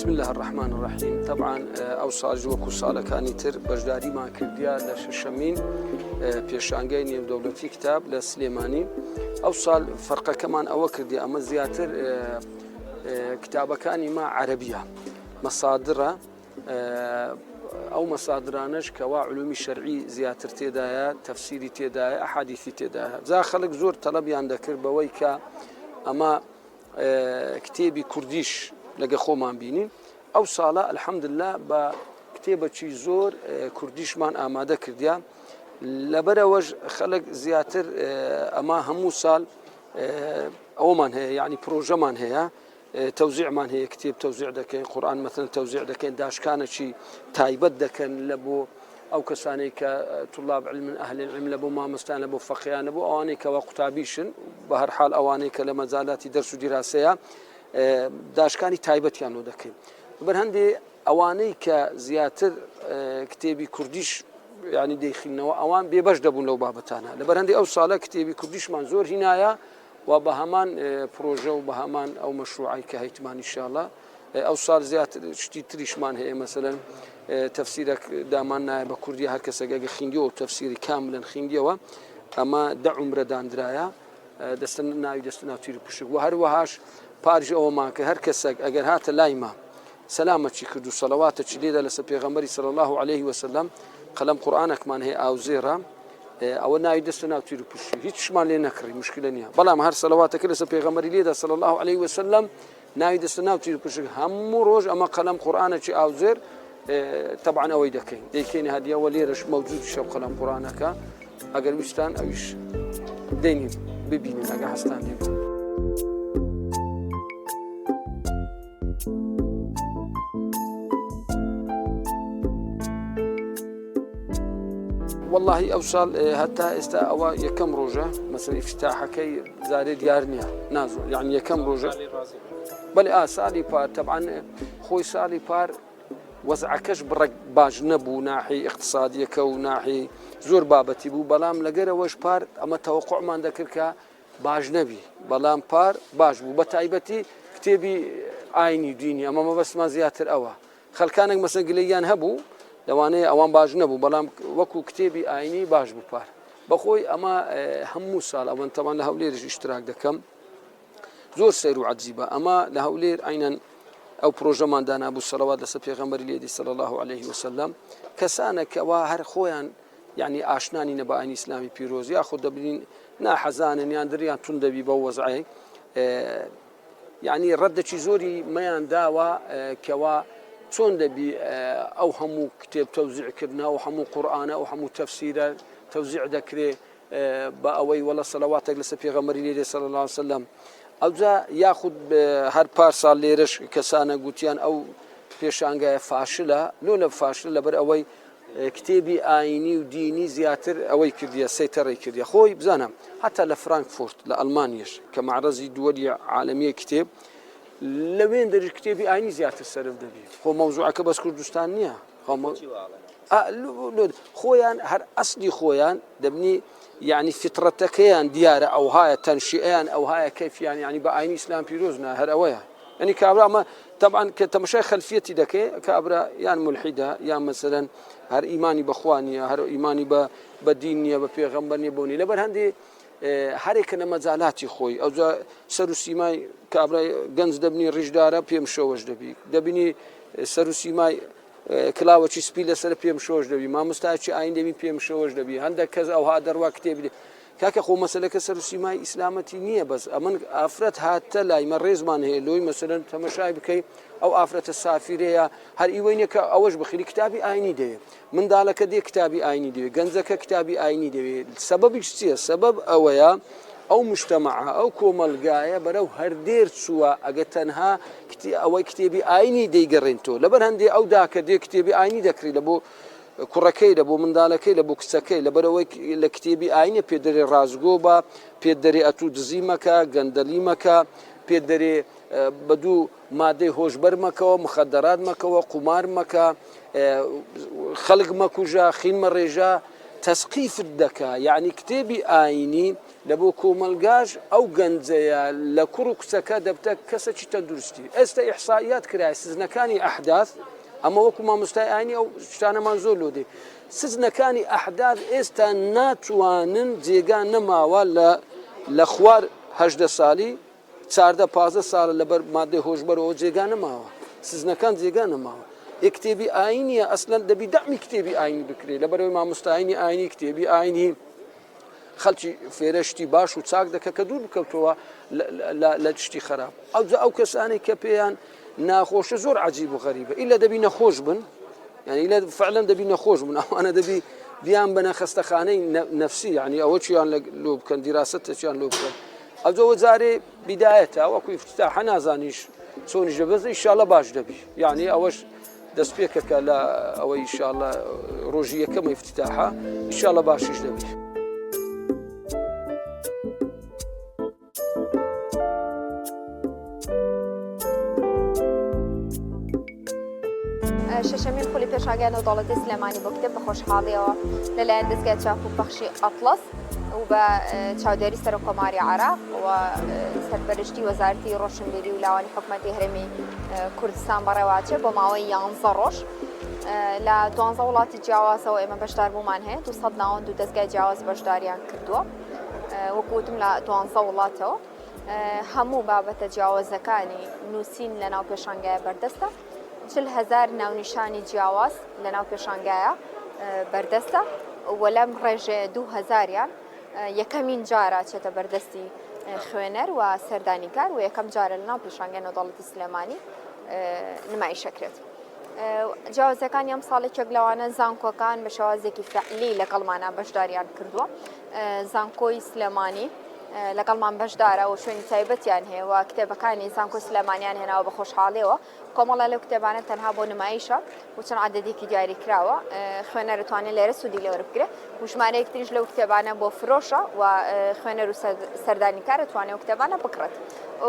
بسم الله الرحمن الرحیم تەبعان ئەو ساڵیش وەکو ساڵەکانی تر بەشداریمان کردیا لە شەشەمین پێشانگای نێودەوڵەتی کتاب لە سلێمانی ئەو ساڵ فەرقەکەمان ئەوە کردی ئەمە زیاتر کتابەکانی ما عەربیە مەسادرە ئەو مەسادرانەش کەوا علومی شەرعی زیاتر تێدایە تەفسیری تێدایە ئەحادیثی تێدایە جا خەڵک زۆر تەلەبیان دەکرد بەوەی کە ئەمە کتێبی کوردیش لەگە خۆمان بینین ئەو ساڵە الحەمدلله بە کتێبەکی زۆر کوردیشمان ئامادە کردیا لەبەرەوەش خەڵک زیاتر ئەمە هەموو ساڵ ئەومان هەیە یعنی پرۆژەمان هەیە تەوزیعمان هەیە کتێب تەوزیع دەکەین قورآن مەتن تەوزیع دەکەین داشکانەکی تایبەت دەکەن لە بۆ ئەو کەسانەی کە طلاب علم اهل العلم لە بۆ مامۆستان لە بۆ فەقیان لە بۆ ئەوانەی کەوا قوتابیشن بە هەر حال ئەوانەی کە لە مەجالاتی دەرس و دیراسەیە داشکانی تایبەتیان لۆ دەکەین بەر هەندێ ئەوانەی کە زیاتر کتێبی کوردیش ینی دەیخینەوە ئەوان بێبەش دەبوون لەو بابەتانە لەبەر هەندێک ئەو ساڵە کتێبی کوردیشمان زۆر هینایە و بە هەمان پرۆژە و بە هەمان ئەو مەشروعی کە هەیتمان ئیشاڵە ئەو ساڵ زیاتر شتی تریشمان هەیە مەسەلەن تەفسیرەک دامان نایە بە کوردی هەر کەسێک ئەگە خیندیەوە و تەفسیری کاملەن خیندیەوە ئەمە دە عمرە داندرایە دەستە ناوی دەستە ناو تیر و پشک و هەروەهاش پارژ ئەوەمان کە هەر کەسێک ئەگەر هاتە لای ما سەلامەکی کرد و سەلەواتەکی لێدا لەسەر پێغەمبەری صلی الله علیه وسلم قەلەم قورئانەکمان هەیە ئاوزێرە ئەوە ناوی دەستە ناو تیر و پشتی هیچشمان لێ نەکڕی مشکلە نییە بەڵام هەر سەلەواتەکە لەسەر پێغەمبەری لێدا صلی الله علیه وسلم ناوی دەستە ناو تیر پشک هەموو ڕۆژ ئەمە قەلەم قورئانەکی ئاوزێر تەبعەن ئەوەی دەکەین دەیکەین هەدیەوە لێرەش مەوجود شەو قەلەم قورئانەکە ئەگەر ویستان ئەویش دێنین ببینن ئەگە هەستان لێ بوو. واللهی ئەو ساڵ هەتا ئێستا ئەوە یەکەم ڕۆژە مەسەر ئیفتاحەکەی زارێ دیار نییە نازۆ یعنی یەکەم ڕۆژە بەێ ئا ساڵی پار تەبان خۆی ساڵی پار وەزعەکەش بڕێک باش نەبوو ناحی اقتصادیەکە و ناحی زۆر بابەتی بوو بەڵام لەگەرەوەش پار ئەمە تەوەقعمان دەکرد کە باش نەبی بەڵام پار باش بوو بە تایبەتی کتێبی ئاینی دینی ئەمە مەبەستمان زیاتر ئەوە خەلکانێک مەسەن گلەییان هەبوو لەوانەیە ئەوان باش نەبوو بەڵام وەکو کتێبی ئاینی باش بوو پار بەخۆی ئەمە هەموو ساڵ ئەوەن تەوان لە هەولێرش ئیشتراک دەکەم زۆر سەیر و عجیبە ئەمە لە هەولێر عینەن ئەو پرۆژەمان دانابوو سەلەوات لەسەر پێغەمبەری لێدی صلی الله عليه وسلم کەسانە کەوا هەر خۆیان یعنی ئاشنانی نە بە ئاینی ئیسلامی پیرۆز یاخود دەبین ناحەزانن یان دریان تون دەبی بەو وەزعەی یانی ڕەدەکی زۆری مەیان داوە کەوا چۆن دەبی ئەو هەموو کتێب تەوزیع کردنە ئەو هەموو قورئانە ئەو هەموو تەفسیرە تەوزیع دەکرێ بە ئەوەی وەڵە سەلەواتێک لەسەر پێغەمبەری لێ صلی الله علیه وسلم ئەوجا یاخود هەر پار ساڵ لێرەش کەسانە گوتیان ئەو پێشانگایە فاشلە لۆ لە فاشلە لەبەر ئەوەی کتێبی ئاینی و دینی زیاتر ئەوەی کردیە سەیتەڕەی کردیە خۆی بزانە هەتا لە فرانکفۆرت لە ئەلمانیش کە معرەزی دووەلی عالەمیە کتێب لەوێن دەریش کتێبی ئاینی زیاتر سەرف دەبی خۆ مەوزوعەکە بەس کوردستان نییە خۆیان هەر ئەسلی خۆیان دەبنی یعنی فطرەتەکەیان دیارە ئەوهایە تەنشیئەیان ئەوهایە کەفیان یعنی بە ئاینی ئیسلام پیرۆز نا هەر ئەوەیە یعنی کابرا ئەمە تەبعەن کە تەمەشای خەلفیەتی دەکەی کابرا یان مولحیدە یان مەسەلەن هەر ئیمانی بەخوا نییە هەر ئیمانی بە بە دین نییە بە پێغەمبەر نییە بۆنی لەبەر هەندێ هەرێکە لە مەجالاتی خۆی ئەوجا سەر و سیمای کابرای گەنج دەبنی ڕیشدارە پێم شەوەش دەبی دەبینی سەر و سیمای کلاوەکی سپی لەسەر پێم شۆش دەبی مامۆستایەکی ئاین دەبی پێم شەوەش دەبی هەندێک کەس ئەوها دەڕوا کتێبی کاکە خۆ مەسەلەکە سەر و سیمای ئیسلامەتی نییە بەس ئەمن ئافرەت هاتە لای مە ڕێزمان هەیە لۆی مەسەلەن تەمەشای بکەی ئەو ئافرەتە سافیرەیە هەر ئیوەی نییە کە ئەوەش بخری کتابی ئاینی دەوێ منداڵەکە دێ کتابی ئاینی دەوێ گەنجەکە کتابی ئاینی دەوێ سەبەبیش چییە سەبەب ئەوەیە ئەو مجتەمەعە ئەو کۆمەڵگایە بەرەو هەردێر چووە ئەگە تەنها ئەوەی کتێبی ئاینی دەیگەڕێن تۆ لەبەر هەندێ ئەو داکە دێ کتێبی ئاینی دەکری لە بۆ کوڕەکەی لە بۆ مندالەکەی لە بۆ کچەکەی لەبەرئەوەی لە کتێبی ئاینە پێت دەرێ ڕاستگۆ بە پێت دەرێ ئەتوو دزی مەکە گەندەلی مەکە پێت دەرێ بە دوو مادەی هۆشبەر مەکەوە مخدرات مەکەوە قومار مەکە خەڵک مەکوژە خین مەڕێژە. تەسقیفت دەکا یەعنی کتێبی ئاینی لە بۆ کۆمەڵگاش ئەو گەنجەیە لە کوڕ و کچەکە دەبتە کەسەکی تەندروستی ئێستا ئیحسائیات کرایە سزنەکانی ئەحداث ئەمە وەکو مامۆستای ئاینی ئەو شتانەمان زۆر لۆ دێ سزنەکانی ئەحداث ئێستا ناتوانن جێگا نەماوە لە لە خوار هەژدە سالی 14 15 ساڵە لەبەر مادەی هۆشبەرەوە جێگا نەماوە سزنەکان جێگا نەماوە ئێ کتێبی ئاینیە ئەسلەن دەبی دەعمی کتێبی ئاینی بکرێ لەبەرەوەی مامۆستایانی ئاینی کتێبی ئاینی خەڵکی فێرە شتی باش و چاک دەکە کە دوور بکەوتەوە لە شتی خراپ ئەوجا ئەو کەسانەی کە پێیان ناخۆشە زۆر عجیب و غەریبە ئیلا دەبی نەخۆش بن یعنی لە فعلا دەبی نەخۆش بن ئەوانە دەبی بیان بنە خەستەخانەی نەفسی یعنی ئەوە چیان لە لۆ بکەن دیراستەچیان لۆ بکەن ئەوجەوە جارێ بیدایەتە وەکو افتتاحە نازانیش چۆنیش دەبێت ئیشاڵە باش دەبی یعنی ئەوەش دەست پێکەکە لە ئەوەی ئیشاڵە ڕۆژی یەکەم ئیفتتاحە ئیشاڵە باشیش دەبی. شەشەمین خولی پێشانگای نێودەوڵەتی سلێمانی بۆ کتێب بە خۆشحاڵیەوە لەلایەن دەزگای چاپ و پەخشی ئەتڵەس و بە چاودێری سەرۆک کۆماری عێراق و سەرپەرشتی وەزارەتی ڕۆشنبیری و لاوانی حکومەتی هەرێمی کوردستان بەڕێواچێ بۆ ماوەی یانزە ڕۆژ لە دوانزە وڵاتی جیاوازەوە ئێمە بەشداربوومان هەیە 200 ناوەند و دەزگای جیاواز بەشداریان کردووە وەکوتم لە دوانزە وڵاتەوە هەموو بابەتە جیاوازەکانی نووسین لە ناو پێشانگایە بەردەستە 40هزار ناونیشانی جیاواز لە ناو پێشانگایە بەردەستە و لەم ڕێژەیە دووهەزاریان یەکەمین جارە چێتە بەردەستی خوێنەر و سەردانیکار و یەکەم جارە لە ناو پێشانگای نێودەوڵەتی سلێمانی نمایشەکرێت. جیاوازەکانی ئەم ساڵێکێک لەوانە زانکۆکان بە شێوازێکی فعلی لەگەڵمانە بەشداریان کردووە زانکۆی سلێمانی لەگەڵمان بەشدارە و شوێنی تایبەتیان هەیە و کتێبەکانی زانکۆی سلێمانیان هێناوە بە خۆشحاڵیەوە کۆمەڵە لەو کتێبانە تەنها بۆ نمایشە و چەند عەدەدێکی دیاری کراوە خوێنەر توانێت لێرە سوودی لێ وەربگرێ و ژمارەیەک تریش لەو کتێبانە بۆ فرۆشە و خوێنەر و سەردانیکار توانێت ئەو کتێبانە بکڕێت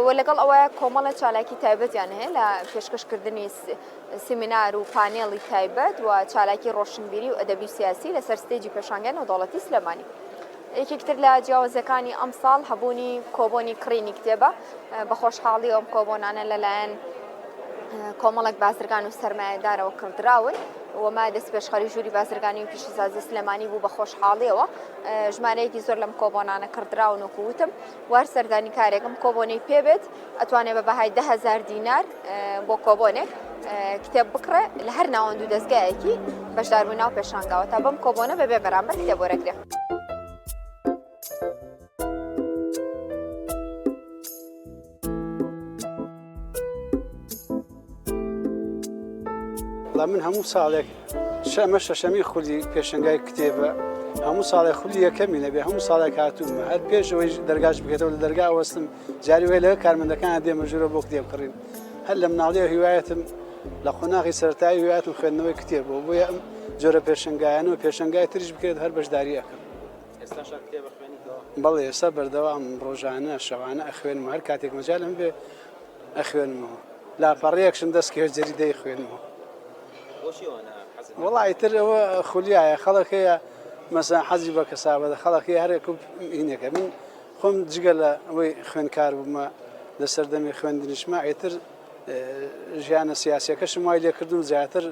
و لەگەڵ ئەوە کۆمەڵە چالاکی تایبەتیان هەیە لە پێشکەشکردنی سیمینار و پانێڵی تایبەت و چالاکی ڕۆشنبیری و ئەدەبی و سیاسی لەسەر ستێجی پێشانگای نێودەوڵەتی سلێمانی. یەکێک تر لە جیاوازیەکانی ئەمساڵ هەبوونی کۆبۆنی کڕینی کتێبە بە خۆشحاڵی ئەم کۆبۆنانە لەلایەن کۆمەڵێک بازرگان و سەرمایەدارەوە کڕدراون وما دەست پێشخەری ژووری بازرگانی و پیشەسازی سلێمانی بوو بە خۆشحاڵیەوە ژمارەیەکی زۆر لەم کۆبۆنانە کڕدراون وەکو وتم وار سەردانی کارێکم کۆبۆنەی پێبێت ئەتوانێ بە بەهای 10هزار دینار بۆ کۆبۆنێک کتێب بکڕێ لە هەر ناوەند و دەستگایەکی بەشداربوو ناو پێشانگاوە تا بەم کۆبۆنە بەبێ بەرامبەر کتێب وەرەگرێ. وەڵا من هەموو ساڵێک شەمە شەشەمی خولی پێشنگای کتێبە هەموو ساڵێک خولی یەکەمی نەبێ هەموو ساڵێک هاتوومە هەر پێشەوەی دەرگاش بکێتەوە لە دەرگا وەستم جاری وای لەگەڵ کارمەندەکان دێمە ژوورە بۆ کتێب کڕین هەر لە مناڵیەوە هیوایەتم لە قۆناغی سەرەتایی هیوایەتم خوێندنەوەی کتێب بوو بۆیە ئەم جۆرە پێشنگایانە و پێشنگای تریش بکرێت هەر بەشداری ئەکەم. ئێستاش هەر کتێب ئەخوێنیتەوە؟ بەڵێ ئێستا بەردەوام ڕۆژانە شەوانە ئەخوێنمەوە هەر کاتێک مەجالم بێ ئەخوێنمەوە لاپەڕەیەکشم دەست کەوێت جەریدەی خوێنمەوە. بۆچی ئەوانە حەزت لێ؟ وەڵا ئیتر ئەوە خولیایە خەڵک هەیە مەسەلەن حەزی بە کەسابەتە خەڵک هەیە هەر هینێکە من خۆم جگە لە ئەوەی خوێندکار بوومە لە سەردەمی خوێندنیشما ئیتر ژیانە سیاسیەکەشم وای لێکردم زیاتر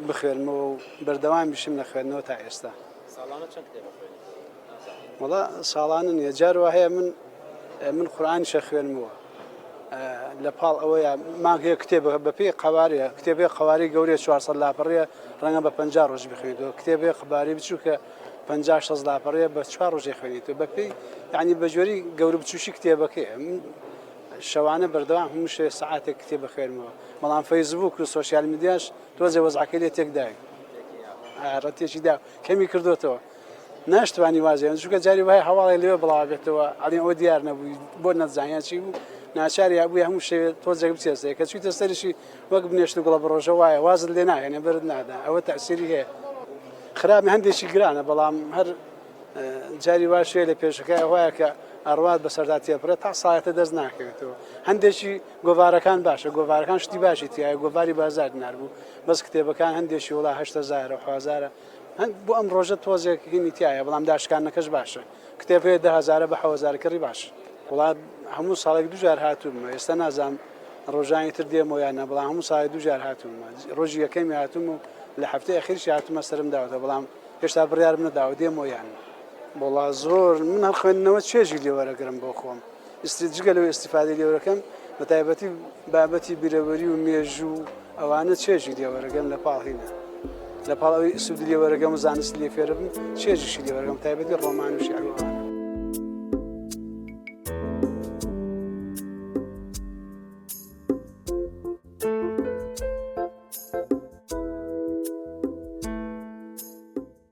بخوێنمەوە و بەردەوام بیشم لە خوێندنەوە تا ئێستا. ساڵانە چەند کتێب ئەخوێنیتەوە؟ وەڵا ساڵانە نییە جار وا هەیە من من قورئانیش ئەخوێنمەوە لە پاڵ ئەوەیە مانگ هەیە کتێبەکە بەپێی قەوارەیە کتێبێ قەواری گەورەیە 400 لاپەڕەیە ڕەنگە بە 50 ڕۆژ بخوێنیتەوە کتێبێ قەبارەی بچووکە 50 60 لاپەڕەیە بە چوار ڕۆژێ خوێنیتەوە بەپێی یعنی بە جۆری گەورە بچووکی کتێبەکەیە من شەوانە بەردەوام هەموو شەوێ سەعاتێک کتێب بخوێنمەوە بەڵام فەیسبوک و سۆشیال میدیاش تۆزێ وەزعەکەی لێ تێکدای ڕەتێکی دا کەمی کردوتەوە ناشتوانی وازێن چونکە جاری وای هەواڵی لێ بڵاو بێتەوە ئەڵێن ئەوە دیار نەبووی بۆ نەزانیان چی بوو ناچاری هەبووی هەموو شەوێ تۆزێک بچێسێ کە چویتە سەریشی وەک بنێشت و گوڵە بڕۆژە وایە وازت لێ ناهێنێ بەرت نادا ئەوە تەسیری هەیە خراپ هەندێکی گرانە بەڵام هەر جاری واش هەیە لە پێشەکە وایە کە ئەڕوات بەسەردا تێپڕێت تا ساعەتە دەست ناکەوێتەوە هەندێکی گۆڤارەکان باشە گۆڤارەکان شتی باشی تایە گۆڤاری بازار نربوو بەس کتێبەکان هەندێکی وڵا هەشتەزارە حوازارە. هەند بۆ ئەم ڕۆژە تۆزێک هینی تایە بەڵام داشکانەکەش باشە کتێب هەیە دە هەزارە بە حەوەزار کڕی باش. وەڵا هەموو ساڵێک دووجار هاتوومە ئێستا نازانم ڕۆژانی تر دێمەوە یان نا بەڵام هەموو ساڵێک دووجار هاتوومە ڕۆژی یەکەمی هاتووم و لە هەفتەی ئەخیرشی هاتوومە سەرم داوەتەوە بەڵام هێشتا بڕیارم نەداوە دێمەوە یان نا. وەڵا زۆر من هەر خوێندنەوە چێژی لێ وەرەگرم بۆ خۆم جگە لەوەی ئیستیفادەی لێ وەرەکەم بە تایبەتی بابەتی بیرەوەری و مێژوو ئەوانە چێژی لێ وەرەگەم لە پاڵ هینە لە پاڵ ئەوەی سوودی لێ وەرەگەم و زانستی لێ فێرە بم چێژیشی لێ وەرەگەم تایبەتی ڕۆمان و شیعر و ئەوانە.